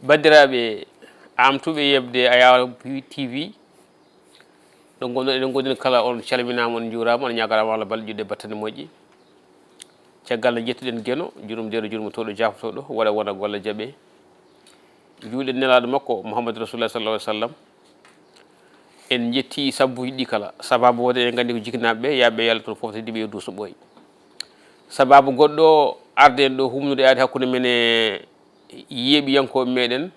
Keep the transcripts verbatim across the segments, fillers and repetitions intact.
Banndiraaɓe, amtuɓe yeɓde Ayaw T V, ɗo ngonɗon, eɗen ngoɗin kala, on calminaama, on njuuraama, on ñaaganaama Allah balɗe, juɗɗe, battane moƴƴe. Caggal nde njettuɗen Geno, jurumdeeɗo, jurmotooɗo, jaafotooɗo, waɗa wona golle jaɓe. Njuulɗen Nelaaɗo makko, Muhammadu Rasulullah sallallahu alaihi wasallam. En njetti sabbuuji ɗi kala. Sababu wonde eɗen nganndi ko jiknaaɓe ɓe, yaaɓe Yalla toon fof, teddi ɓe yo duuso ɓooyi. Sababu goɗɗo arde en ɗo humnude aade hakkunde men e yeeɓiyankooɓe meɗen,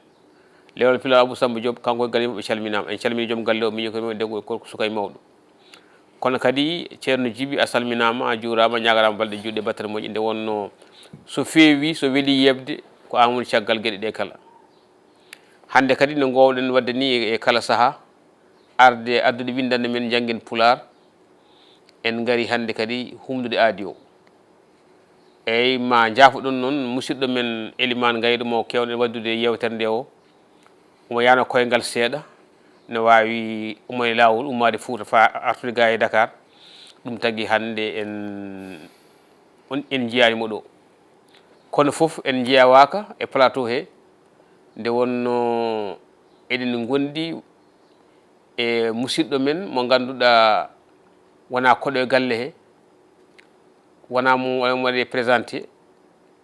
Lewal Pilaw Abou Samba Diop, kanko e galle mum, ɓe calminaama. En calmini joom galle o, miñi ko men debbo e gorko, suka e mawɗo. Kono kadi, Ceerno Jibi, a salminaama, a juuraama, a ñaaganaama balɗe, juɗɗe, battane moƴƴe. Nde wonnoo, so feewi, so weli yeɓde, ko aan woni caggal geɗe ɗe kala. Hannde kadi, no ngoowɗen waɗde ni e, e kala sahaa, arde addude winndannde men, njanngen Pulaar, en ngari hannde kadi humnude aadi o. Eey, ma njaafoɗon noon musidɗo men Elimaan Ngaydo mo keewɗen waɗdude yeewtere nde o. Omo yahna koyngal seeɗa, no waawi, omo e laawol ummaade Fuuta faa artude gaa e Dakar. Ɗum tagi hannde en, on, en njiyaani mo ɗo. Kono fof en njeewaaka e plateau he, nde wonnoo eɗen ngondi e musidɗo men mo ngannduɗaa wonaa koɗo e galle he, wonaa mo waɗe présenté.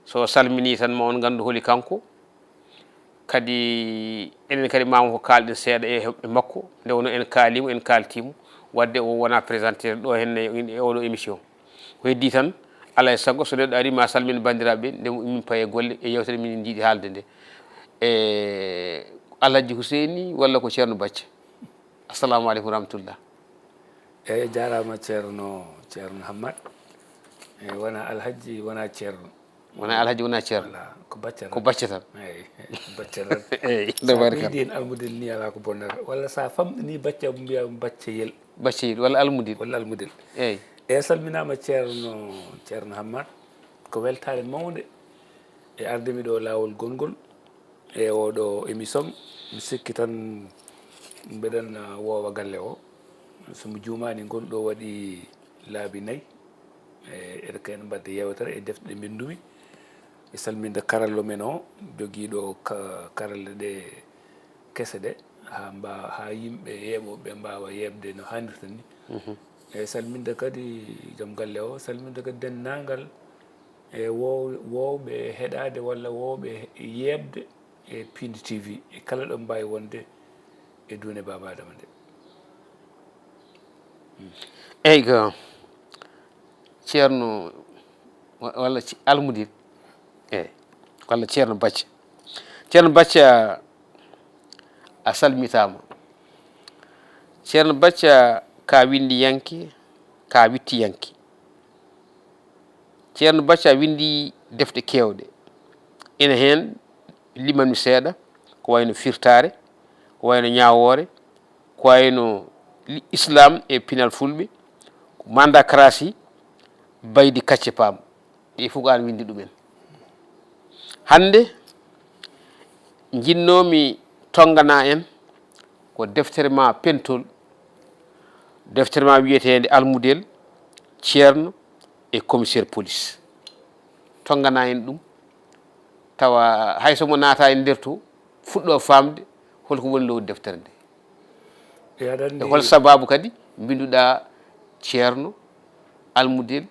So salminii tan, ma on nganndu holi kanko. Kadi enen kadi, ma ko kaalɗen seeɗa e, e makko, nde wonnoo en kaaliimo, en kaaltiimo, waɗde o wona présentateur ɗo henne e oɗo émission. Ko heddii tan, alaa e sago, so neɗɗo arii, ma salmin banndiraaɓe, nde min paye golle e yeewtere min njiɗi haalde nde. E Alhaji Huseyni walla ko Ceerno Bacca? Assalamu aleykum wa rahmatullah. Eeyi, jaaraama Ceerno, Ceerno Hammad. Eeyi, wona Alhaji, wona Ceerno. Wona Alhaji, wona Ceerno. Voilà, ko Bacca tan. Ko Bacca tan. Eeyi, Bacca tan. Eeyi, so a tabarikalla. Ɓeydi heen almudel ni, alaa ko bonnata. Walla so a famɗi ni Bacca, mbiya Baccayel. Baccayel, walla almudel. Walla almudel. Eeyi. Eeyi, salminaama Ceerno, Ceerno Hammad. Ko weltaare mawnde e arde mi ɗo laawol gongol. E oɗo émission, mi sikki tan mbeɗen, ah, woowa galle o. So mi juumaani, ngol ɗo waɗi laabi nayi. E, eɗen kadi mbaɗde yeewtere e defte ɗe mbinndumi. E salminde karallo men o, jogiiɗo ka-, karalle ɗe kese ɗe, haa mba-, haa yimɓe yeeɓooɓe mbaawa yeeɓde no haanirta ni. Mhm. E salminde kadi joom galle o, salminde kadi denndaangal e woow-, woowɓe heɗaade walla woowɓe yeeɓde e Piindi T V, e kala ɗo mbaawi wonde e duunde Baaba Adama nde. Eey, ko Ceerno wa-, walla ce-, Almudel, eey, walla Ceerno Bacca. Ceerno Bacca, a salmitaama. Ceerno Bacca, ka winndiyanke, ka wittiyanke. Ceerno Bacca winndi defte keewɗe. Ina heen, limanmi seeɗa, ko wayno Firtaare, ko wayno Ñaawoore, ko wayno li-, Islam e Pinal Fulɓe, ko Mandakarasi, Baydi Kacce Paam. Ɗi fof ko aan winndi ɗumen. Hannde, njinnoomi tonngana en ko deftere ma pentol, deftere ma wiyeteende Almudel, Ceerno e Commissaire Police. Tonngana en ɗum, tawa hay so mo naata e nder to, fuɗɗo faamde hol ko woni lowdi deftere nde. E aɗa anndi e hol sababu kadi mbinnduɗaa Ceerno, Almudel,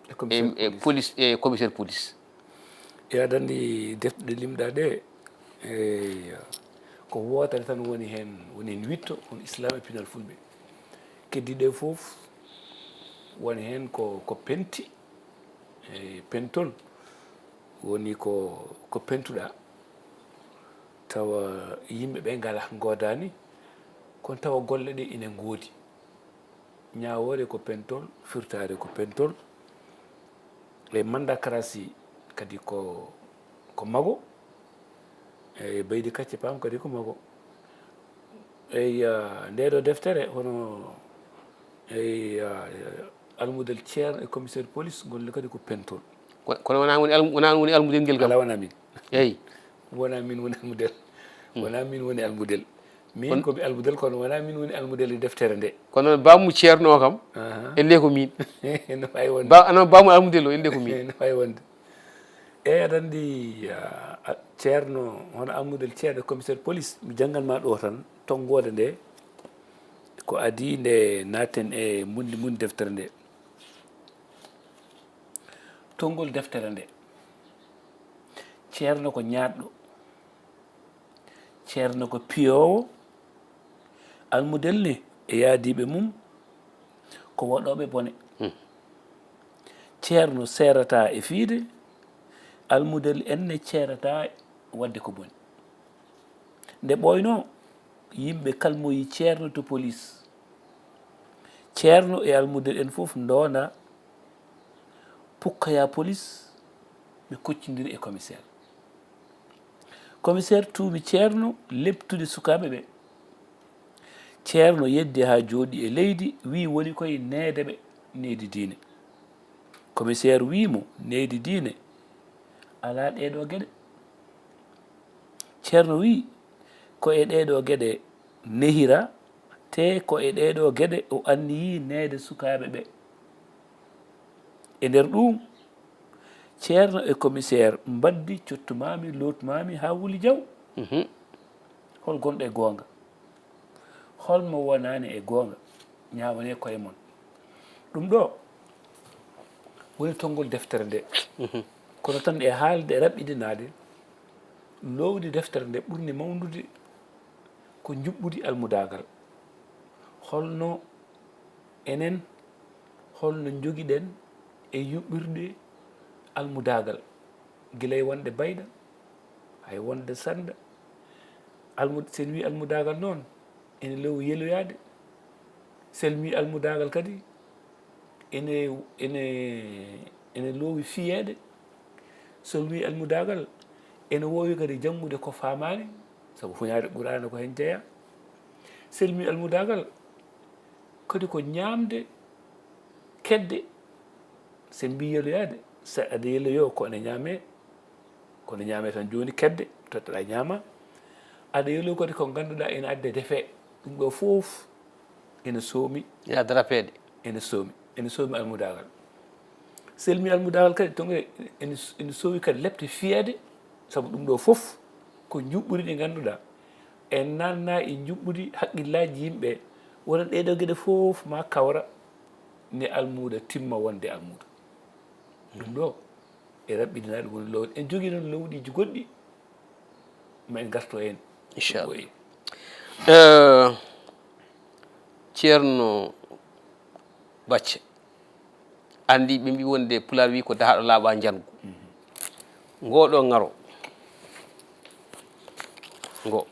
e e, commissaire e police. Police, e commissaire police? E aɗa anndi defte ɗe limɗaa ɗe, e, ko wootere tan woni heen, woni heen witto, on Islam e Pinal Fulɓe. Keddiiɗe fof woni heen ko, ko penti, e pentol woni ko, ko pentuɗaa. Tawa yimɓe ɓe ngala, ngoodaani, kono tawa golle ɗe ina ngoodi. Ñaawoore ko pentol, Firtaare ko pentol, e Mandakarasi kadi ko, ko mago, e Baydi Kacce Paam kadi ko mago. Eyi, ah, nde ɗo deftere, hono, eyi, ah, Almudel Ceerno e Commissaire Police, ngol ne kadi ko pentol. Ko-, kono wonaa woni al-, wonaa woni Almudel ngel kam? Alaa, wonaa min. Eyi. Wonaa min woni Almudel. Hmm. Wonaa min woni Almudel. Min ko mi Almudel, kono wonaa min woni Almudel e deftere nde. Kono baamu Ceerno o kam, aha, elle ko min. No waawi wonde. Ba-, ano baamu Almudel o, elle ko min. No waawi wonde. Eyi, aɗa anndi, ah, ah, ceerno, hono Almudel, ceerno commissaire police, mi janngan ma ɗo tan, tonngoode nde, ko adii nde naaten e mbundi mbundi deftere nde. Tonngol deftere nde, ceerno ko ñaaɗɗo, ceerno ko piyoowo, Almudel ne e yaadiiɓe mum ko waɗooɓe bone. Hmm. Ceerno seerata e fiide, Almudel en ne ceerata waɗde ko boni. Nde ɓooynoo, yimɓe kalmoyi ceerno to police. Ceerno e Almudel en fof ndoona, pukkoya police, ɓe koccondiri e commissaire. Commissaire tuumi ceerno leptude sukaaɓe ɓe. Ceerno yeddi haa jooɗi e leydi, wiyi woni koye neede ɓe, needi diine. Commissaire wiyi mo, needi diine alaa ɗeeɗoo geɗe. Ceerno wiyi ko e ɗeeɗoo geɗe nehira, te ko e ɗeeɗoo geɗe o anniyii neede sukaaɓe ɓe. E nder ɗum, ceerno e commissaire mbaddi, cottumaami, lootmaami haa wuli jaw. Mhm. Hol gonɗo e goonga? Hol mo wonaani e goonga? Ñaawanee koye mon. Ɗum ɗo woni tonngol deftere nde. Mhm. Kono tan e haalde e raɓɓiɗinaade, loowdi deftere nde ɓurni mawnude ko njuɓɓudi almudaagal. Holno enen, holno njogiɗen e yuɓɓirde almudaagal, gila e wonde bayɗa, hay wonde sannda? Almu-, so en wii almudaagal noon, ene loowi yeloyaade. So en wii almudaagal kadi, ene, ene, ene loowi fiyeede. So en wii almudaagal, ene woowi kadi janngude ko faamaani, sabu huñaade Quraana ko heen jeyaa. So en wii almudaagal, kadi ko ñaamde kedde, so en mbii yeloyaade, so aɗa yeloyoo ko ene ñaamee, ko ene ñaamee tan jooni kedde, tottaɗaa ñaama. Aɗa yeloyoo kadi ko ngannduɗaa ene adde defee. Ɗum ɗo fof ene soomi. Ina darapeede. Ene soomi. Ene soomi almudaagal. So en mbii almudaagal kadi, toon ene, ene soomi kadi lepte fiyeede, sabu ɗum ɗo fof ko njuɓɓudi ɗi ngannduɗaa en naatna e njuɓɓudi hakkillaaji yimɓe, wona ɗee ɗoo geɗe fof ma kawra ne almuuda timma wonde almuuda. Ɗum ɗo e raɓɓiɗinaade woni loowdi. En jogii noon loowdiiji goɗɗi, ma en ngarto heen. Inchallah. Ko e Eh, Ceerno Bacce, anndi ɓe mbii wonde Pulaar wii ko dahaaɗo laaɓaa njangu. Ngoo ɗoo ŋaro, ngo,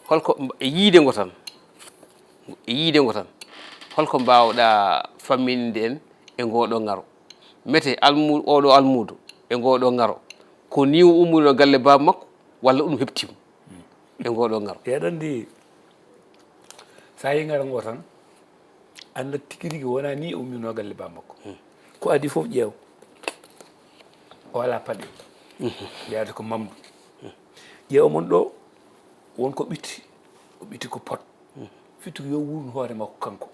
holko mba-, e yiide ngo tan, e yiide ngo tan, holko mbaawɗaa famminde en e ngoo ɗoo ŋaro? Mete almu-, oo ɗoo almuudo e ngoo ɗoo ŋaro, ko nii o ummorino galle baaba makko, walla ɗum heɓtii mo e ngoo ɗoo ŋaro? Eɗen anndi, so a yii ŋaro ngoo tan, annda tigi rigi wonaa nii o umminoo galle baaba makko. Ko adii fof ƴeew. O alaa paɗe. Yaade ko mamdu. Ƴeew mon ɗo, won ko ɓitti. O ɓitti ko pot. Fittuki yo wuurnu hoore makko kanko.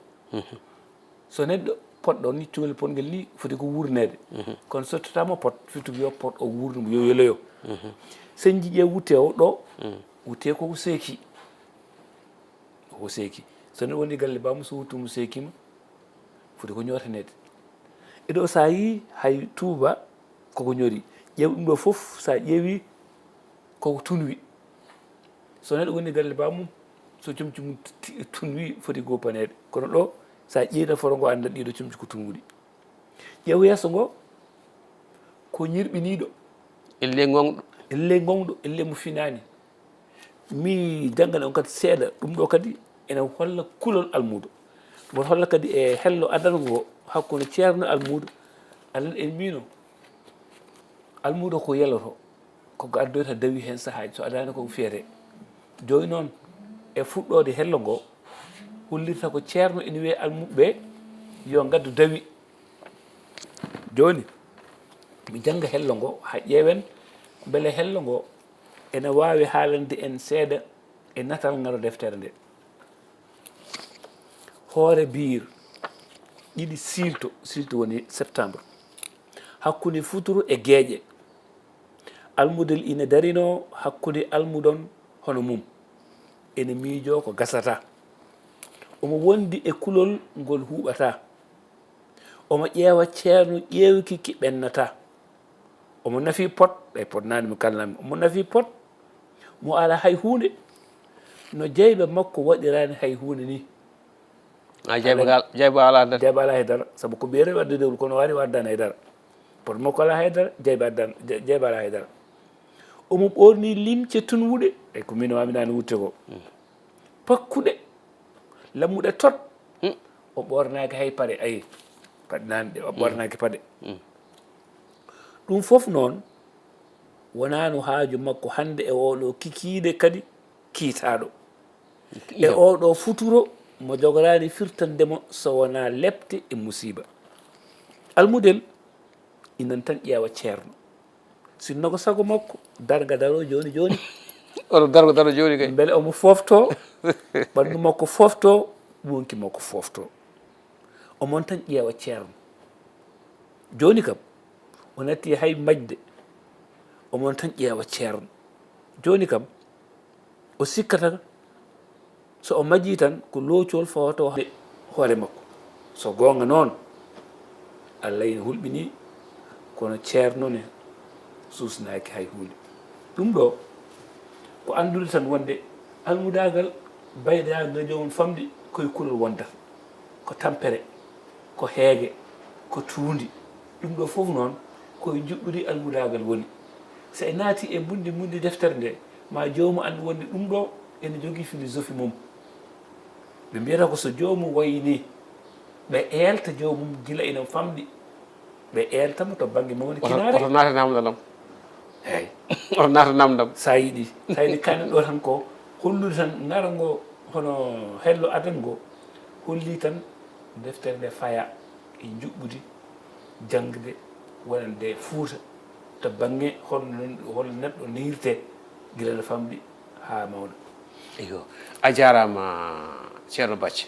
So neɗɗo potɗo ni, cukalel potngel ni, foti ko wuurneede. Kono so tottaama pot, fittuki yo pot o wuurnu mo, yo yeloyo. Senji ƴeew wutte o ɗo, wutte ko seeki. Ko seeki. So neɗɗo woni galle baaba mum, so wuttu mum seekiima, foti ko ñootaneede. E ɗo so a yii hay tuuba koko ñori. Ƴeew ɗum ɗo fof, so a ƴeewi koko tunwi. So neɗɗo woni galle baaba mum, so comci mum ti-, tunwi, foti goppaneede. Kono ɗo, so a ƴeewi tan foto ngo, annda ɗiɗo comci ko tunwuɗi. Ƴeew yeeso ngo, ko ñirɓiniiɗo. Elle ngongɗo. Elle ngongɗo, elle mo finaani. Mi janngana on kadi seeɗa, ɗum ɗo kadi ene holla kulol almuudo. Mboɗo holla kadi e hello adango ngo hakkunde ceerno e almuudo. Adan en mbiino, almuudo ko yeloto, ko ko addoyta dawi heen sahaaji, so adaani ko fiyete. Jooni noon, e fuɗɗoode hello ngo, hollirta ko ceerno ene wiya almuɓɓe ɓe yo ngaddu dawi. Jooni, mi jannga hello ngo, haa ƴeewen mbele hello ngo ene waawi haalande en seeɗa e natal ngaro deftere nde. Hoore biir, ɗiɗi siilto, siilto woni septembre. hakkunde futuro e geeƴe. Almudel ina darinoo hakkunde almudon hono mum, ene miijoo ko gasataa. Omo wondi e kulol ngol huuɓataa. Omo ƴeewa ceerno ƴeewki ki ɓennataa. Omo nafi pot, ɓay pot naani mo kalnami, omo nafi pot mo alaa hay huunde. No jayba makko waɗiraani hay huunde ni. A jayba gal, jayba alaa nder. Jayba alaa hay dara, sabu ko ɓeere wadde dewol kono waari waddaan hay dara. Pot makko alaa hay dara, jayba addan, jayba alaa hay dara. Omo ɓoorni limce tunwuɗe, e ko min waminaani wutte ko. Pakkuɗe, lammuɗe tot. O ɓoornaaki hay paɗe, ayi, paɗe naani ɗe, o ɓoornaaki paɗe. Ɗum fof noon, wonaano haaju makko hannde e oɗo kikiiɗe kadi kiitaaɗo. E oɗo futuro mo jogoraani firtande mo so wonaa lepte e musiiba. Almudel inan tan ƴeewa ceerno. Sinno ko sago makko, darga daro jooni jooni. Oɗo dargo daro jooni kay. Mbele omo foofto, ɓanndu makko foofto, ɓuunki makko foofto. Omon tan ƴeewa ceerno. Jooni kam, o natti hay majde. Omon tan ƴeewa ceerno. Jooni kam, o sikkata so o majii tan ko loocol fawata hoore makko. So goonga noon, Allah ina hulɓinii, kono ceerno ne suusnaaki hay huunde. Ɗum ɗo ko anndude tan wonde almudaagal baydaagal no joomum famɗi koye kulol wondata. Ko tampere, ko heege, ko tuundi. Ɗum ɗo fof noon koye njuɓɓudi almudaagal woni. So en naati e mbundi mbundi deftere nde, ma joomum anndu wonde ɗum ɗo ene jogii philosophie mum. Ɓe mbiyata ko so joomum wayi ni, ɓe eelta joomum gila ina famɗi, ɓe eelta mo to bannge mawni kinaare. Oto naata namdal am. Eeyi. Oto naata namdam. Sa yiɗi, sa yiɗi kanen ɗo tan ko hollude tan ngara ngo hono hello adan ngo holli tan deftere nde faya e njuɓɓudi jangde wonande Fuuta to bannge hol, hol neɗɗo nehirte gila no famɗi haa mawna. Iyo, a jaaraama Ceerno Bacca.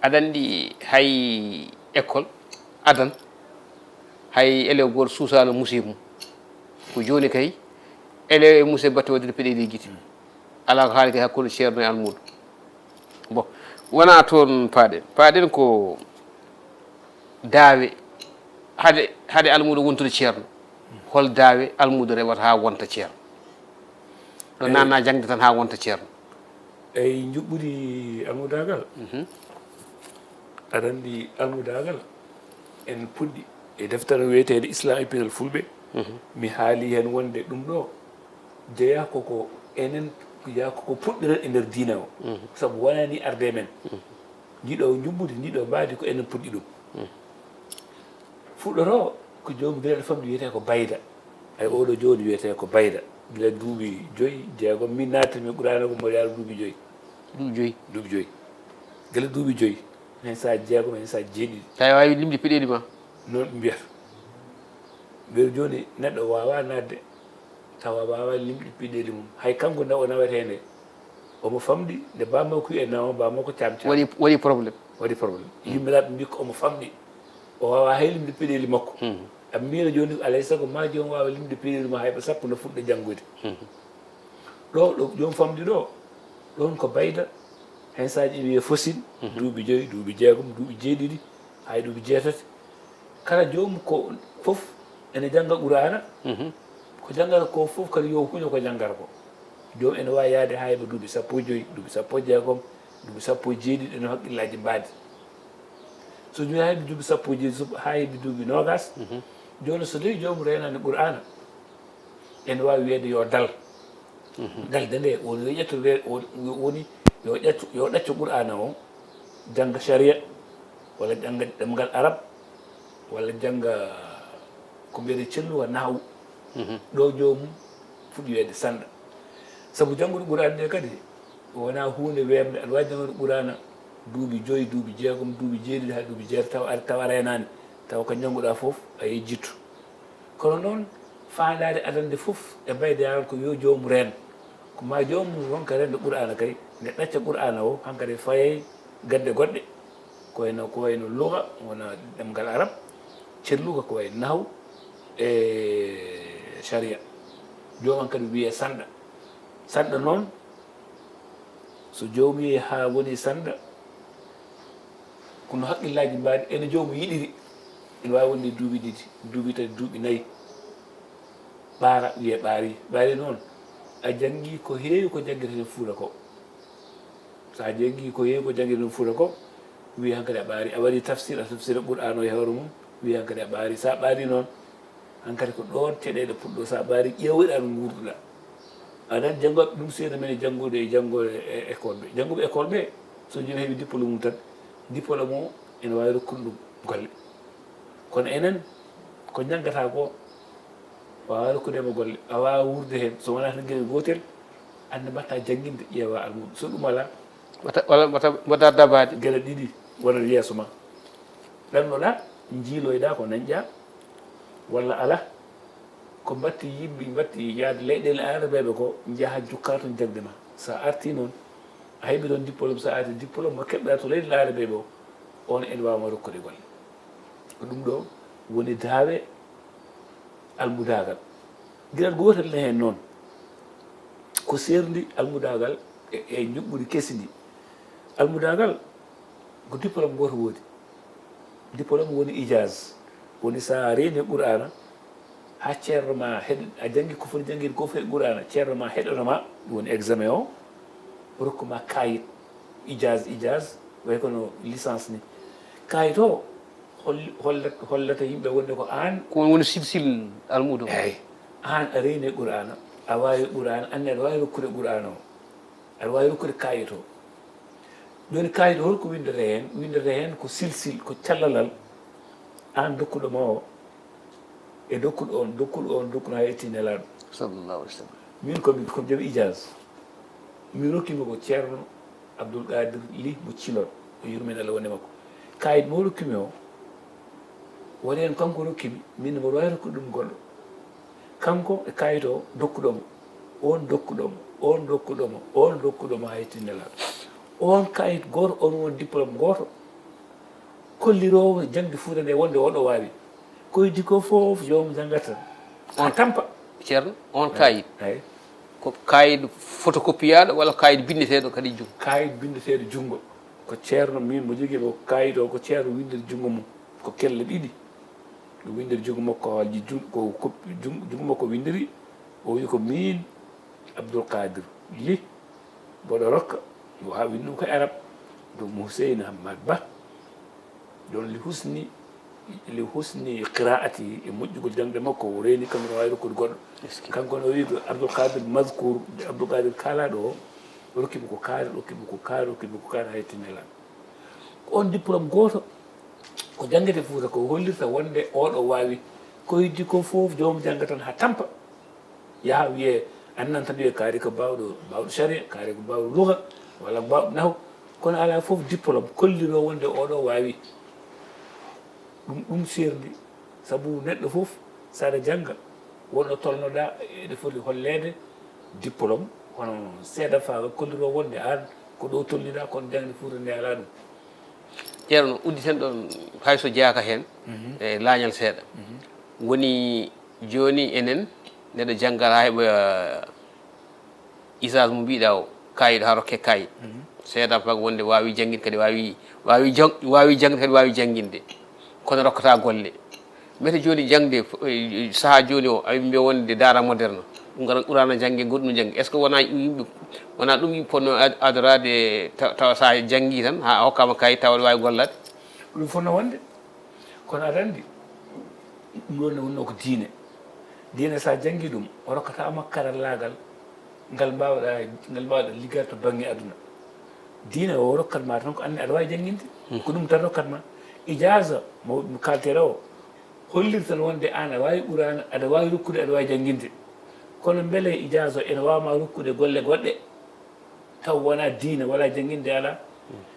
Aɗa anndi hay école adan, hay élève gooto suusaano musee mum. Ko jooni kay, élève e musee batte waɗde peɗeeli e gite. Alaa ko haali kay hakkunde ceerno e almuudo. Bon, wonaa toon paaɗen. Paaɗen ko daawe, hade, hade almuudo wontude ceerno. Hol daawe almuudo rewata haa wonta ceerno? Ɗo naatna jaŋde tan haa wonta ceerno. Eyi, njuɓɓudi almudaagal. Aɗa anndi almudaagal, en puɗɗi e deftere wiyeteende Islam e pinal Fulɓe. Mi haali heen wonde ɗum ɗo jeyaa ko ko enen, jeyaa ko ko puɗɗiren e nder diine o. Sabu wonaa ni arde men. Ndi ɗo njuɓɓudi, ndi ɗo mbaadi ko enen puɗɗi ɗum. Fuɗɗoto ko joomu gila famɗi wiyetee ko Bayda. Ay, oɗo jooni wiyetee ko Bayda. Gila duuɓi joyi, jeegom, min naatimi Qur'aana ko mboɗo yaara duuɓi joyi. Duuɓi joyi. Duuɓi joyi. Gila duuɓi joyi. Heen sahaa jeegom, heen sahaa jeeɗiɗi. Tawi a waawi limde peɗeeli ma. Noon ɓe mbiyata. Mbeɗa jooni neɗɗo waawaa naatde, tawa waawaa limde peɗeeli mum. Hay kanko nde o nawetee nde, omo famɗi, nde baamakko e nawa, baamakko caam caam. Waɗi, waɗi problème. Waɗi problème. Yimɓe laɓɓe mbi ko omo famɗi. O waawaa hay limde peɗeeli makko. Aɓe mbiyata jooni, alay sago ma joom waawa limde peɗeeli ma hay ɓe sappo no fuɗɗa janngude. Ɗo, ɗo joom famɗi ɗo, ɗoon ko Bayda, heen saaji wiye Fosin, duuɓi joyi, duuɓi jeegom, duuɓi jeeɗiɗi, hay duuɓi jeetati. Kala joom ko fof ene jannga Qur'aana, ko janngata ko fof kadi yo huño ko janngata ko. Joom ene waawi yahde hay ba duuɓi sappo e joyi, duuɓi sappo e jeegom, duuɓi sappo e jeeɗiɗi, ene haqqillaaji mbaadi. So jooni hay ba duuɓi sappo e jeeɗiɗi, so, hay ba duuɓi noogaas, jooni so tawi joom reenaani Qur'aana, ene waawi wiyeede yo dal. Dalde nde woni yo ƴettu, woni yo ƴettu, yo ɗaccu Qur'aana o, jannga sariya, walla jannga ɗemngal arab, walla jannga ko mbiyetee celluwa nahwu. Ɗo joomum fuɗɗi wiyeede sanɗa. Sabu janngude Qur'aana nde kadi wonaa huunde weeɓnde. Aɗa waawi janngude Qur'aana duuɓi joyi, duuɓi jeegom, duuɓi jeeɗiɗi, haa duuɓi jeetati, tawa ar-, tawa a reenaani, tawa ko njannguɗaa fof a yejjittu. Kono noon, faandaare adannde fof e mbaydiyagal ko yo joomum reen. Ko ma joomum ronka reende Qur'aana kay, nde ɗacca Qur'aana o, hankadi fayay gadde goɗɗe. Ko wayno, ko wayno luga, wona ɗemngal arab, Celluka ko wayi nahaw e sharia. Joom an kadi wiyee sanɗa. Sanɗa noon, so joom wiyee haa woni sanɗa, kono haqqillaaji mbaadi ene joom yiɗiri. Ene waawi wonde duuɓi ɗiɗi, duuɓi tati, duuɓi nayi. Ɓaara wiyee ɓaari. Ɓaari noon, a janngii ko heewi ko janngirtee Fuuta ko. So a janngii ko heewi ko janngirtee Fuuta ko, wiyee hankadi a ɓaari. A waɗii tafsir, a tafsira Qur'aan o e hoore mum, wiyee hankadi a ɓaari. So a ɓaari noon, hankadi ko ɗoon caɗeele puɗɗoo. So a ɓaari, ƴeewoyɗaa no nguurduɗaa. Aɗa anndi janngooɓe ɗum seeɗa men e janngude e janngo e école ɓe. Jannguɓe école ɓe, so joom heɓi diplôme mum tan, diplôme o ene waawi rokkude ɗum golle. Kono enen, ko njanngataa ko, waawaa rokkude mo golle. A waawaa wuurde heen. So wonaa tan geɗel gootel, annde mbaɗtaa jannginde, ƴeewaa almuudo. So ɗum alaa, wata, wala wata, wata dabaade. Geɗe ɗiɗi wonat yeeso ma. Ɗannoɗaa, njiiloyɗaa ko nañƴaa walla alaa. Ko mbatti yimɓe, mbatti yaade leyɗeele aarabeeɓe ko, njaha jokkaa toon jaŋde ma. So a artii noon, a heɓii toon diplôme, so a artii diplôme mo keɓɗaa to leyɗeele aarabeeɓe o, oon ene waawa ma rokkude golle. Ko ɗum ɗo woni daawe almudaagal. Geɗal gootal ne heen noon, ko seerndi almudaagal e, e njuɓɓudi kesi ndi. Almudaagal ko diplôme gooto woodi. Diplôme woni ijaaz. Woni so a reeni Qur'aana, haa ceerno ma heɗ-, a janngi ko foti janngiide ko fof e Qur'aana, ceerno ma heɗoto ma, ɗum woni examen o, rokku ma kaayit, ijaaz, ijaaz, way kono licence ni. Kaayit o hol-, hollat-, hollata yimɓe wonde ko aan. Ko woni silsil almuudo. Eey. Aan a reeni Qur'aana, a waawi Qur'aana, aan ne aɗa waawi rokkude Qur'aana o. Aɗa waawi rokkude kaayit o. Jooni kaayit o holko winndata heen? Winndata heen ko silsil, ko callalal. Aan dokkuɗo ma o, e dokkuɗo on, dokkuɗo on, dokkuɗo haa yetti Nelaaɗo. Sallallahu alaihi wasallam. Min ko mi, ko mi joom ijaaz. Mi rokki mo ko Ceerno Abdul Qaadir Lih mo Cilor, o yurmeen Allah wonde makko. Kaayit mo rokki mi o, woni heen kanko rokki mi, min mboɗo waawi rokkude ɗum goɗɗo. Kanko e kaayit o dokkuɗo mo, oon dokkuɗo mo, oon dokkuɗo mo, oon dokkuɗo mo haa yetti Nelaaɗo. Oon kaayit gooto, oon won diplôme gooto kolliroowo jaŋde Fuuta nde wonde oɗo waawi. Ko iddi ko fof joom janngat tan. Haa tampa. Ceerno, oon kaayit, eey, ko kaayit photocopiyaaɗo walla kaayit binndeteeɗo kadi junngo? Kaayit binndeteeɗo junngo. Ko ceerno, miin mo jogii mo kaayit o, ko ceerno winndiri junngo mum. Ko kelle ɗiɗi. Ɗum winndiri junngo makko, halji jun-, ko, ko jun-, junngo makko winndiri. O wi ko miin Abdul Qadir Lih, mboɗo rokka, yo haa winndum ko Arab, ɗum Hussein Hamad Ba. Ɗon li husni, li husni qiraati, e moƴƴugol jaŋde makko, o reeni kam no waawi rokkude goɗɗo. Est-ce que kanko ne o wi ko Abdul Qadir Mazkur, Abdul Qadir kaalaaɗo o, o rokki mo ko kaari, rokki mo ko kaari, rokki mo ko kaari, haa yetti Nelaaɗo. Ko oon diplôme gooto ko janngete Fuuta ko hollirta wonde oɗo waawi. Ko iddi ko fof joom jannga tan haa tampa. Yaha wiyee, aan nan tan wiyee kaari ko baawɗo, baawɗo sharia, kaari ko baawɗo luga, walla baawɗo nahu. Kono alaa fof diplôme kolliroo wonde oɗo waawi. Ɗum, ɗum seerndi. Sabu neɗɗo fof, so aɗa jannga, wonɗo tolnoɗaa, eɗe foti holleede diplôme, hono seeɗa faa kolliroo wonde aan ko ɗo tolniɗaa, kono jaŋde Fuuta nde alaa ɗum. Ceerno, udditen ɗon, hay so jeyaaka heen, mhm, e laañal seeɗa. Mhm. Woni jooni enen, neɗɗo janngat haa heɓa ijaaz mo mbiɗa o, kaayit, haa rokke kaayit. Mhm. Seeɗa fak wonde waawi jannginde kadi waawi, waawi jang-, waawi jangde kadi waawi jannginde. Kono rokkata golle. Mbete jooni jangde, eh, sahaa jooni o, aɓe mbiya wonde daara moderne. Ɗum ngaran Qur'aana jannge, goɗɗum jannge. Est-ce que wona yimɓe, wona ɗum yimɓe ponno ad-, adoraade ta-, tawa sa janngi tan, haa a hokkaama kaayit, tawa aɗa waawi gollaade? Ɗum fotno wonde. Kono aɗa anndi, ɗum ɗoon ne wonnoo ko diine. Diine, so a janngii ɗum, o rokkata ma karallaagal ngal mbaawɗa, ngal mbaawɗa liggaade to bannge aduna. Diine o rokkat ma tan ko anndi aɗa waawi jannginde. Hmm. Ko ɗum tan rokkat ma. Ijaaza mo, mo kaalteɗaa o, hollirta tan wonde aan aɗa waawi Qur'aana, aɗa waawi rokkude, aɗa waawi jannginde. Kono mbele ijaaza ene waawa ma rokkude golle goɗɗe? Taw wonaa diine, wonaa jannginde alaa.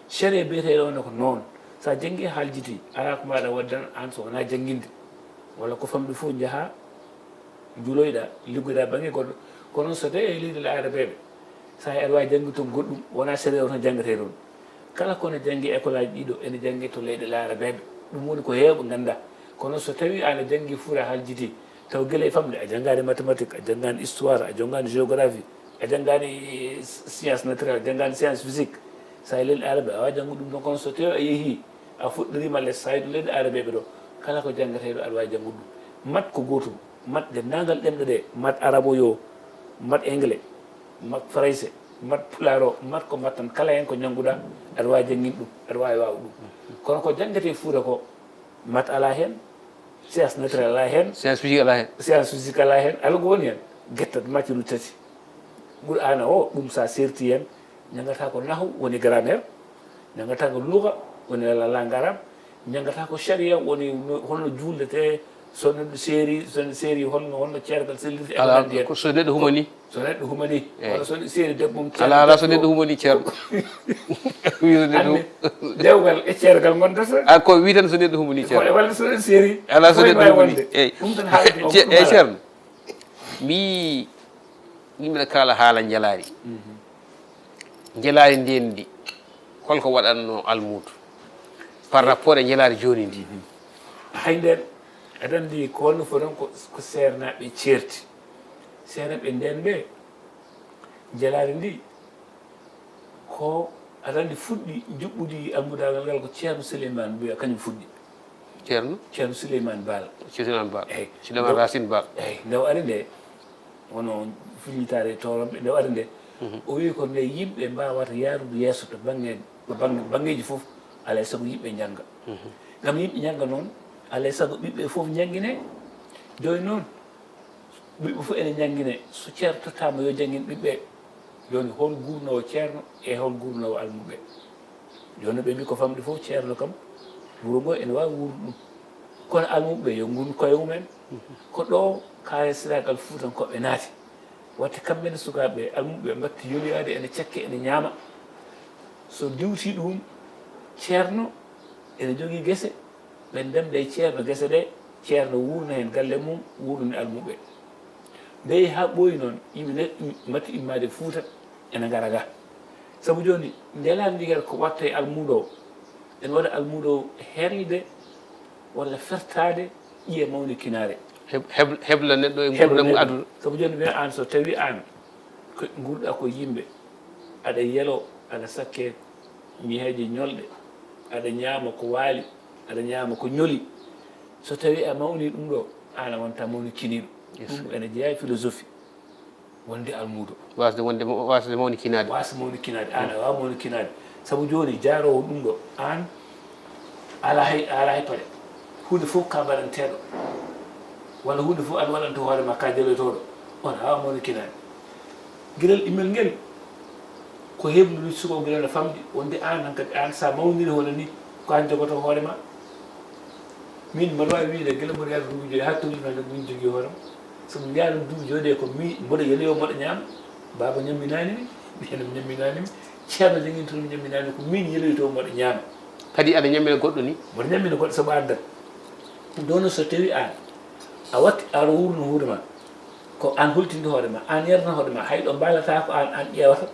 Sariya biyeteeɗo on ko noon. So a janngii, haljiti, alaa ko mbaawɗaa waɗde tan aan so wonaa jannginde. Walla ko famɗi fof njahaa, njuloyɗaa, liggodaa bannge goɗɗo. Kono so tawii e leydi aarabeeɓe, so a aɗa waawi janngude toon goɗɗum, wonaa sariya o tan janngetee toon. Kala ko ne janngee école aji ɗiɗo, ene janngee to leyɗe aarabeeɓe. Ɗum woni ko heewɓe nganndaa. Kono so tawi an a janngi Fuuta, a haljiti, taw gila e famde, a janngaani mathématique, a janngaani histoire, a janngaani géographie, a janngaani science naturelle, a janngaani science physique, so a leyɗe arabe a wawa janngude ɗum ɗon. Kono so tawi a yeehi a fuɗɗoriima les saydu leyɗe arabeɓe ɗo, kala ko janngeteeɗo aɗa wawi janngude ɗum. Mat ko gootum. Mat denndaangal ɗemɗe ɗe, mat arabo yo, mat anglais, mat farayse, mat pulaar o, mat ko mat tan, kala heen ko njannguɗaa, aɗa waawi jannginde ɗum, aɗa waawi waawde ɗum. Kono ko janngete e Fuuta ko, mat alaa heen, science naturelle alaa heen, science physique alaa heen, science physique alaa heen, alaa ko woni heen, gettat matière uji tati. Qur'aana o, ɗum so a seerti heen, njanngataa ko nahwu, woni grammaire, njanngataa ko luga, woni la langue arabe, njanngataa ko sharia, woni no, holno juulete, so neɗɗo seeri, so neɗɗo seeri, holno, holno ceergal sellirta, e ko nanndi heen. Ko so neɗɗo humanii. So neɗɗo humanii. Eey. Walla so neɗɗo seeri debbo mum, alaa, alaa, so neɗɗo humanii, ceerno. Wi so neɗɗo hum- dewgal e ceergal ngondata. A ko wi tan so neɗɗo humanii, ceerno. Walla so neɗɗo seeri. Alaa, so neɗɗo humanii. Eey. Ɗum tan haalata. Eey, ceerno. Mi, mi mbiɗa kaala haala njelaari. Mhm. Njelaari ndeen ndi, holko waɗatnoo almuudo par rapport e njelaari jooni ndi? Hay ndeen, aɗa anndi ko holno foton ko, ko seernaaɓe ceerti. Seernaaɓe ndeen ɓe, njelaari ndi, ko aɗa anndi fuɗɗi njuɓɓudi almudaagal ngal ko Ceerno Suleymaan Mbuya, kañum fuɗɗi. Ceerno? Ceerno Suleymaan Baal. Suleymaan Baal. Eey. Suleymaan Racine Baal. Eey, nde o ari nde, wano fuñitaare tooronɓe, nde o ari nde, mhm, o wi ko nde yimɓe mbaawata yaarude yeeso to bannge, to bannge, banngeeji fof, alaa e sago yimɓe njannga. Mhm. Ngam yimɓe njannga noon, alaa e sago ɓiɓɓe fof njanngine. Jooni noon, ɓiɓɓe fof ene njanngine, so ceerno tottaama yo janngin ɓiɓɓe. Jooni, hol guurnoowo ceerno e hol guurnoowo almuɓɓe? Jooni, ɓe mbi ko famɗi fof, ceerno kam, wuro ngo ene waawi wuurnude ɗum. Kono almuɓɓe yo nguurnu koye mumen. Ko ɗo kaalesiraagal fuutankooɓe naati. Waɗde kamɓe ne sukaaɓe almuɓɓe mbaɗti yoliyaade ene cakke, ene ñaama. So diwti ɗum, ceerno ene jogii gese, ɓe ndemda e ceerno gese ɗe, ceerno wuurna heen galle mum, wuurnani almuɓɓe. Nde yehi haa ɓooyi noon, yimɓe ne mbaɗti immaade Fuuta, ene ngara ga. Sabu jooni, njelaari ndi kadi ko waɗta e almuudo o, ene waɗa almuudo o helde walla fertaade ƴiye mawnikinaare. Heb-, heb-, hebla neɗɗo e nguurndam aduna. Sabu jooni, mbiya aan, so tawi aan ko nguurɗaa ko yimɓe, aɗa yelo, aɗa sakke ñeheeje ñolɗe, aɗa ñaama ko waali, aɗa ñaama ko ñoli. So tawi a mawni ɗum ɗo, aan a wonta mawnikiniiɗo. Ɗum ene jeyaa e philosophie, wonde almuudo. Waasde wonde, waasde mawnikinaade. Waasde mawnikinaade. Aan a waawa mawnikinaade. Sabu jooni, jaaroowo ɗum ɗo, aan alaa hay, alaa hay paɗe. Huunde fof ka mbaɗanteeɗo. Walla huunde fof aɗa waɗanta hoore ma, ka jeloytooɗo. On a waawa mawnikinaade. Geɗel ɗimmel ngel, ko heblude sukaaɓe gila no famɗi, wonde aan hankadi, aan so a mawniri hono ni, ko aan jogotoo hoore ma. Min mboɗo waawi wiyde gila mboɗo yahra duuɓi joyi haa tolni noon min jogii hoore ma. So mi yahrno duuɓi joyi ɗe ko mi mboɗo yeloyoo mboɗo ñaama. Baaba ñamminaani mi, mi heno mi ñamminaani mi. Ceerno jogii toon ñamminaani ko min yeloytoo mboɗo ñaama. Kadi aɗa ñammina goɗɗo ni? Mboɗo ñammina goɗɗo sabu anndal. Ɗum ɗo noon so tawi aan a watti aɗa wuurno hoore ma. Ko aan hultinde hoore ma, aan yarna hoore ma, hay ɗo mbaalataa ko aan, aan ƴeewata.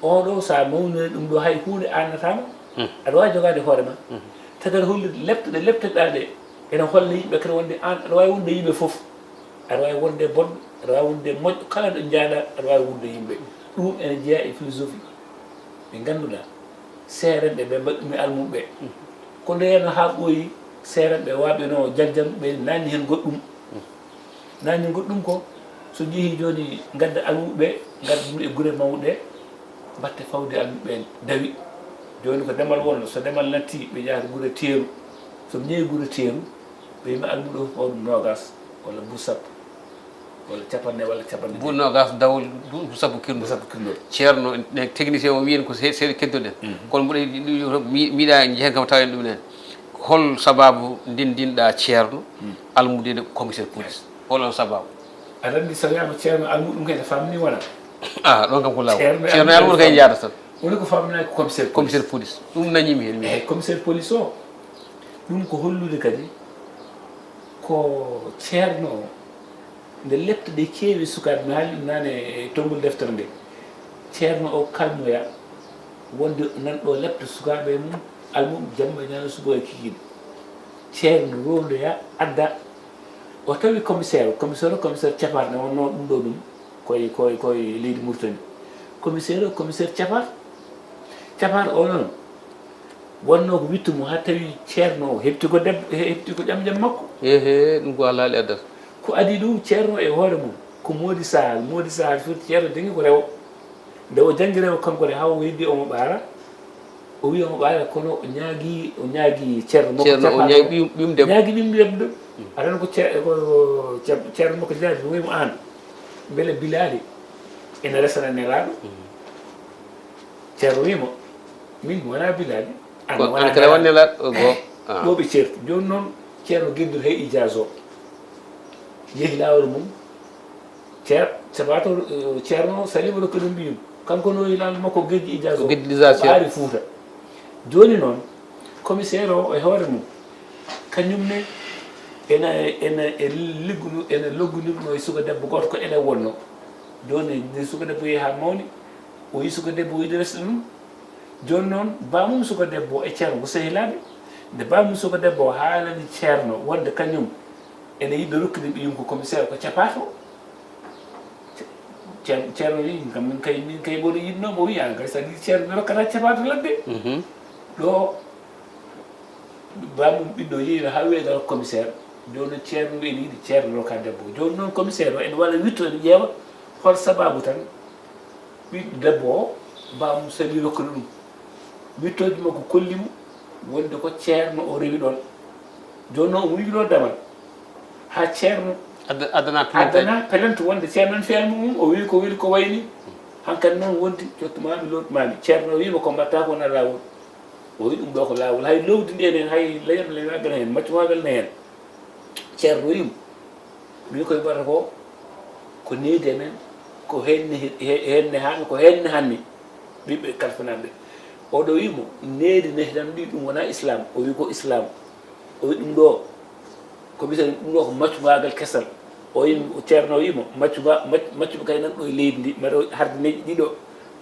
Oɗo, so a mawniri ɗum ɗo, hay huunde aannataama, hmm, aɗa waawi jogaade hoore ma. Hmm. Tagata hollude lepte ɗe leptoɗaa ɗe, ene holla yimɓe kadi wonde aan aɗa waawi wonde yimɓe fof. Aɗa waawi wonde bonɗo, aɗa waawi wonde moƴƴo, kala ɗo njaaɗaa, aɗa waawi wuurde yimɓe. Ɗum ene jeyaa e philosophie. Ɓe ngannduɗaa, seerenɓe ɓe mbaɗi ɗum e almuɓɓe. Hmm. Ko nde yano haa ɓooyi, seerenɓe waaɓe no Jaljang ɓe naanni heen goɗɗum. Hmm. Naanni goɗɗum ko, so njehii jooni, ngadda almuɓɓe, ngadda ɗum e gure mawɗe, mbaɗte fawde almuɓɓe en, dawi. Jooni ko demal wonno, so demal natti, ɓe njahata gure teeru. So ɓe njehii gure teeru, ɓe yima almuɗo fof fawde noogaas, walla buuɗi sappo, walla capanɗe, walla capanɗe. Buuɗi noogaas dawol, buuɗi sappo kirndol. Sappo kirndol. Ceerno, ne, technicien o wiyen ko se-, seeɗa keddoɗen. Mhm. Kono mboɗo yiɗi, mi, miɗa jehen kam tawen ɗum en. Hol sababu ndinndinɗaa ceerno, hmm, almude commissaire police? Hol on sababu? Aɗa anndi so wiyaama ceerno almuudo ɗum kay ne famni wona? Ah, ɗon kam ko laawol. Ceerno e almuudo kay njaada tan. Woni ko famnaaki ko commissaire police. Commissaire police. Ɗum nañiimi heen. Eeyi, commissaire police o, ɗum ko hollude kadi ko ceerno o, nde lepte ɗe keewi sukaaɓe, mi haali ɗum naane e tonngol deftere nde. Ceerno o kalmoya wonde nan ɗo lepte sukaaɓe mum, almuɓe jamma e ñande suba e kikiiɗe. Ceerno rondoya adda. O tawi commissaire o, commissaire o, commissaire Capar ne wonno ɗum ɗo ɗum koye, koye, koye leydi Mauritanie. Commissaire o, commissaire Capar. Capar o noon wonno ko wittu mo, ha tawi ceerno o heɓti ko debbo, he-, heɓti ko ƴam ƴam makko. Ehe, ɗum ko Allah haali addata. Ko adi ɗum, ceerno e hoore mum ko Moodi Sahal. Moodi Sahal firti ceerno dengi ko rewo. Nde o jangi rewo kanko ne, haw o heddi omo ɓaara. O wi omo ɓaara, kono o ñaagi, o ñaagi ceerno makko. Ceerno o Capar ñaagi o ɓiyum, ɓiyum debbo. Ñaagi ɓiyum debbo. Aɗa ko ce-, ko ce-, ceerno makko jaari, o wi mo, "Aan, mbele Bilaali ene resana Nelaaɗo?" Ceerno wi mo, "Min mi wona Bilaali, aan a wona Nelaaɗo." Ko an kala won Nelaaɗo, o go. Ah. Ɗo ɓe ceerti. Jooni noon, ceerno Geddu he ijaaza o yehi laawol mum. Ceer-, sabato, eh, ceerno Salima rokki ɗum ɓiyum. Kanko no yilaano makko geddi ijaaza o. Geddi ijaaza o. Ɓaari Fuuta. Jooni noon, commissaire o e hoore mum, kañum ne ene, ene, e ligguno, ene loggunirno e suka debbo gooto ko ene wonno. Jooni, nde suka debbo yehi haa mawni, o yi suka debbo o yiɗi resde ɗum. Jooni noon, baamum suka debbo e ceerno ko sehilaaɓe. Nde baamum suka debbo haalani ceerno wonde kañum ene yiɗi rokkude ɓiyum ko commissaire ko capaato. Ce-, ceer-, ceerno wi, "Kam min kay, min kay mboɗo yiɗnoo mo." Wi, "Aan kay, so a yiɗi ceerno, mi rokkata capaato ladde." Mhm. Ɗo baamum ɓiɗɗo yehi no haa weegal commissaire. Jooni noon ceerno ene yiɗi ceerno rokka debbo. Jooni noon commissaire o ene walla witto ene ƴeewa hol sabaabu tan ɓiɗɗo debbo o, baamum sali rokkude ɗum. Wittooji makko kolli mo wonde ko ceerno o rewi ɗoon. Jooni noon omo yiɗi ɗo damal. Haa ceerno adda-, addana plainte. Addana plainte wonde ceerno ne fiyani mo ɗum, o wi ko weli ko wayni. Hankadi noon wondi, cottu maami, lootu maami. Ceerno o wi mo, "Ko mbaɗta ko wona laawol." O wi ɗum ɗo ko laawol. Hay lowdi ndi enen, hay leñol leñol gana heen, maccumagal ne heen. Ceerno wi mo, "Min koye mbaɗata ko, ko nehdi e men, ko heen ne he-, he-, heen ne haami, ko heen ne hanmi." Ɓiɓɓe kalfinaaɓe. Oɗo wi mo, "Nehdi nehdan ndi, ɗum wona Islam." O wi, "Ko Islam?" O wi ɗum ɗo, ko wiyetee ɗum ɗo ko maccugaagal kesal. O wi, ceerno wi mo, "Maccuga-, mac-, maccuɓe kay nan ɗo e leydi ndi, mbaɗa harde neeji ɗiɗo.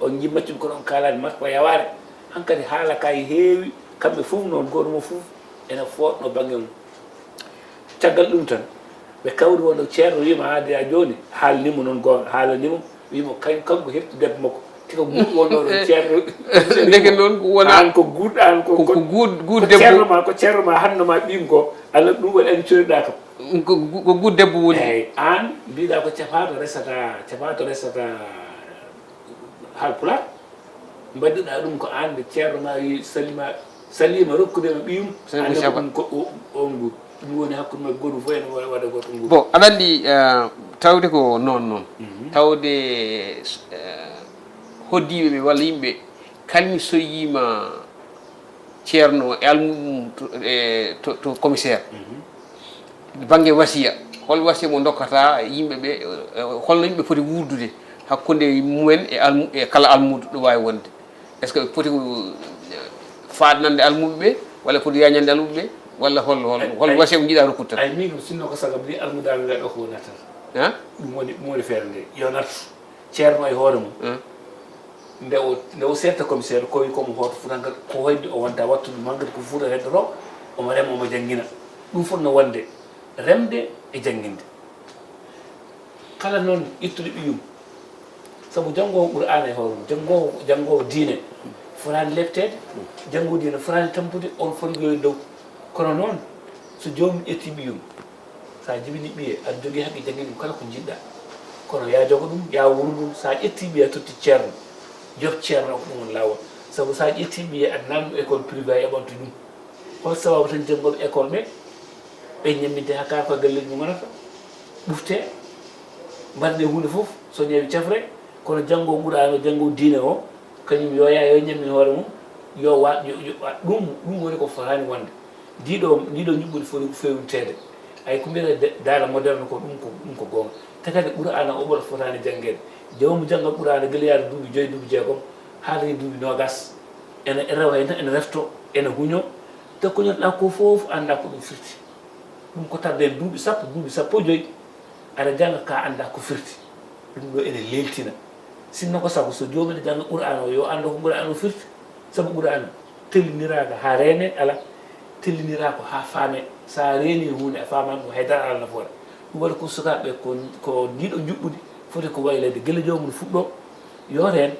On njii maccuɓe kono on kaalaani mat ko yawaare." Hankadi haala kay heewi, kamɓe fof noon, gooto mo fof ene fooɗno bannge mum. Caggal ɗum tan, ɓe kawri wonde ceerno wiima, "Haade haa jooni, haalnimo noon goonga, haalnimo, wiimo kañ, kanko heɓti debbo makko." Tiko guuɗo wonno ɗon ceerno. Ndeke noon ko wona, aan ko guuɗ-, aan ko, ko, ko ko guuɗ-, guuɗ ko debbo. Ceerno ma, ko ceerno ma, hanno ma ɓiyum ko, Allah ɗum waɗi en coyɗa kam. Ko gu-, ko guuɗ debbo woni. Eeyi, aan mbiɗa ko capaato resata, capaato resata Haalpulaar. Mbaɗirɗa ɗum ko aan nde ceerno ma wi Salima, Salima rokkude mo ɓiyum. Salima annda ko Saba. Ɗum ko o-, on nguur. Ɗum woni hakkunde maɓɓe gooto fof ene wa-, waɗa gooto nguur. Bon, aɗa anndi, eh, tawde ko noon noon. Mhm. Tawde, eh, hoddiiɓe ɓe walla yimɓe kalmi soyyiima ceerno e almuuɗum to, e, to, to commissaire. Mhm. Bannge wasiya, hol wasiya mo ndokkata yimɓe ɓe, eh, holno yimɓe poti wuurdude hakkunde mumen e almu-, e kala almuudo ɗo waawi wonde? Est-ce que ɓe poti ko, eh, faaɗnande almuuɓe ɓe, walla poti yaañande almuuɓe ɓe, walla hol, hol, ay, hol ay, wasiya mo njiɗa rokkude tan? Ay, min kam sinno ko saga mbiɗi almudaaɓe ɓe ɗo ko wonata. Han? Ɗum woni, ɗum woni feere nde. Yo natu. Ceerno e hoore mum, hmm, nde o, nde o seerta commissaire, ko wi ko mo hoto Fuutankooɓe, ko heddi o wonta wattu ɗum hankadi ko Fuuta heddoto, omo rema, omo janngina. Ɗum fof no wonde remde e jannginde. Kala noon ittude ɓiyum, sabu janngoowo Qur'aana e hoore mum, janngoowo, janngoowo diine, fotaani lepteede, janngoowo diine fotaani tampude, on foti ko e dow. Kono noon, so joomum ƴetti ɓiyum, so a jibini ɓiye, aɗa jogii haqqe jannginɗum kala ko njiɗɗa. Kono ya jogo ɗum, ya wuuru ɗum, so a ƴetti ɓiye a totti ceerno, yoɓ ceerno ko ɗum woni laawol. Sabu so a ƴetti ɓiye aɗa naamno école privé a yoɓanto ɗum. Hol sababu tan janngooɓe école ɓe, ɓe ñamminte haa kaa ko e galleeji mum ngonata, ɓuftee, mbaɗnee huunde fof, so ñawi cafre, kono janngoowo Qur'aana o, janngoowo diine o, kañum yo yaa, yo ñammin hoore mum, yo wa-, yo, yo wa-, ɗum, ɗum woni ko fotaani wonde. Ndiɗo, ndiɗo njuɓɓudi foti ko feewniteede. Ay, ko mbiyetee de-, daara moderne ko, ɗum ko, ɗum ko goonga. Te kadi Qur'aana o ɓura fotaani janngeede. Joomu jannga Qur'aana gila yaade duuɓi joyi, duuɓi jeegom, haa dañi duuɓi noogas. Ene rewa heen tan, ene refto, ene huño. Te ko ñootɗaa ko fof anndaa ko ɗum firti. Ɗum ko tardee duuɓi sappo, duuɓi sappo e joyi, aɗa jannga ka anndaa ko firti. Ɗum ɗo ene leeltina. Sinno ko sago, so joomum ene jannga Qur'aana o, yo anndu ko Qur'aana o firti. Sabu Qur'aana telliniraaka haa reenee, alaa. Telliniraa ko haa faamee. So a reenii huunde, a faamaani ɗum, hay dara alaa nafoore. Ɗum waɗi ko sukaaɓe ɓe, ko, ko ndiiɗo njuɓɓudi foti ko wayleede gila joomum fuɗɗoo, yoota heen,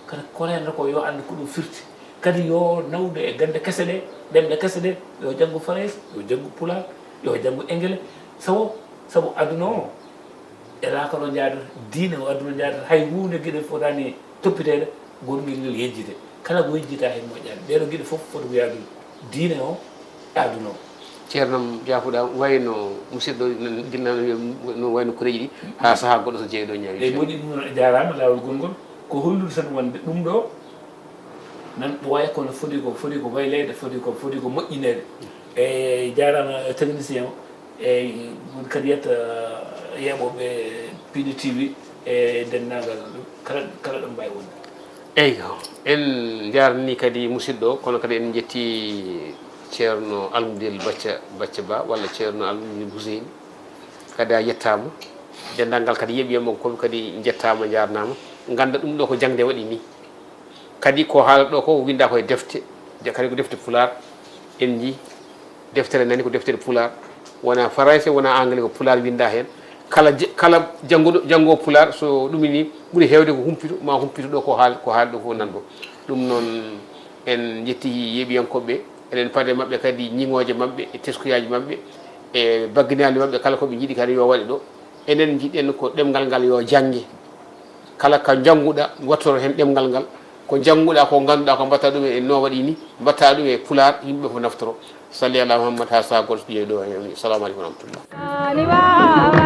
kadi ko reenta ko yo anndu ko ɗum firti. Kadi yo nawde e gannde kese ɗe, ɗemɗe kese ɗe, yo janngu Farayse, yo janngu Pulaar, yo janngu Engele. Sabu, sabu aduna o, e laakara o njaadata, diine o aduna o njaadata, hay huunde geɗe fotaani toppiteede, gongel ngel yejjite. Kala ko yejjita heen moƴƴaani. Ɗee ɗoo geɗe fof foti ko yaadude diine o, aduna o. Ceerno am, jaafuɗaa, wayno musidɗo nan-, ginnaaw no wiya no wayno koreeji ɗi, haa sahaa goɗɗo so jeeyɗo ñaawi. Eyi, moƴƴi ɗum noon, a jaaraama, laawol gongol. Ko hollude tan wonde ɗum ɗo nan ɓooya, kono foti ko, foti ko wayleede, foti ko, foti ko moƴƴineede. Eyi, jaaraama technicien o. Eyi, kadi yetta yeeɓooɓe Piindi T V e denndaangal kala, kala ɗo mbaawi wonde. Eyyo, en njaarnii kadi musidɗo o, kono kadi en njetti Ceerno Almudel Bacca, Bacca Ba, walla Ceerno Almudel Huseyni. Kadi a yettaama. Denndaangal kadi yeeɓiyankooɓe kadi njettaama, njaarnaama. Ngannda ɗum ɗo ko jaŋde waɗi nii. Kadi ko haalata ɗo ko winndaa ko e defte, de-, kadi ko defte pulaar, en njii deftere nani ko deftere pulaar, wonaa farayse, wonaa angle, ko pulaar winndaa heen. Kala je-, kala jannguɗo, janngoowo pulaar, so ɗum nii ɓuri heewde ko humpito, ma humpito ɗo ko haal-, ko haali ɗo fof nan ɗo. Ɗum noon, en njetti yeeɓiyankooɓe ɓe, eɗen paada e maɓɓe kadi ñiŋooje maɓɓe, e teskuyaaji maɓɓe, e bagginaaji maɓɓe, kala ko ɓe njiɗi kadi yo waɗe ɗo. Enen njiɗen ko ɗemngal ngal yo jannge. Kala ka njannguɗaa, wattoro heen ɗemngal ngal. Ko njannguɗaa, ko ngannduɗaa, ko mbaɗtaa ɗum e no waɗi ni, mbaɗtaa ɗum e pulaar, yimɓe fof naftoro. Salli ala Muhammad, haa sahaa goɗɗo so ƴeewi ɗo. Assalamu aleykum wa rahmatullah.